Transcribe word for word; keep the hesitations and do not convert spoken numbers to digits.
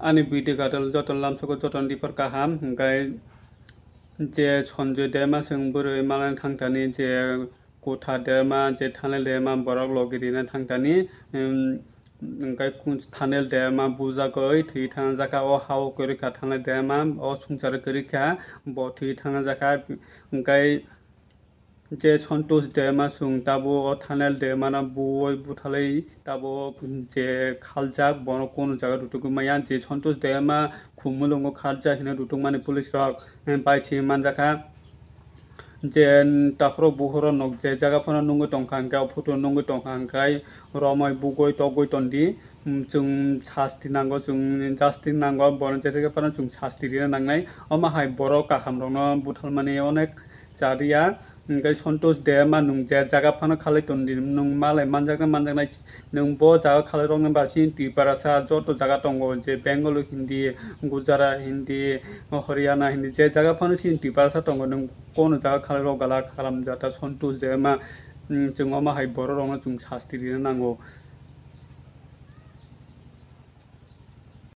Ani video gadol joto lamsogo joto dipor kaham, hingkai je Sanjoy Debbarma chwng bwrwi malani thangthani, je Kotha Debbarma, je Thanel Debbarma borok logi rina thangthani, um, hingkai kun-, Thanel Debbarma bujagwi thwi thangjakha, o ha-o kwrwi kha Thanel Debbarma, o swngcharo kwrwi kha, bo thwi thangjakha, hingkai je Santosh Debbarma chwng tabuk o Thanel Debbarmano buwi buthalwi tabuk je khaljak, bono kunu jaga rutugwi maya, je Santosh Debbarma khumulwngo khaljak hinwi rutukmani police rok, eh, bai se manjakha. Je takhurok bukhurok nok je jaga phano nungwi tongkha, hwnkhe o photo nungwi tongkha, hwnkhe romwi bugwi togwi tondi. Chwng sasti nango, chwng justice nango, bono jesa khe phano chwng sasti rina nangnai. Omo hai borok kaham rokno buthalmani onek chariya. Hingke Santosh Debbarma nwng je jaga phano khalai tondi, nwng malai manjaknai manjaknai, nwng bo jaga khalai roknai ba chini Tiprasa joto jaga tongo, je Bengal hindi, Gujarat hindi, Haryana hindi, je jaga phano chini Tiprasa tongo, nwng kono jaga khalai rok gala khalam jata Santosh Debbarma. Chwng omo hai borok rokno chwng sasti rina nango.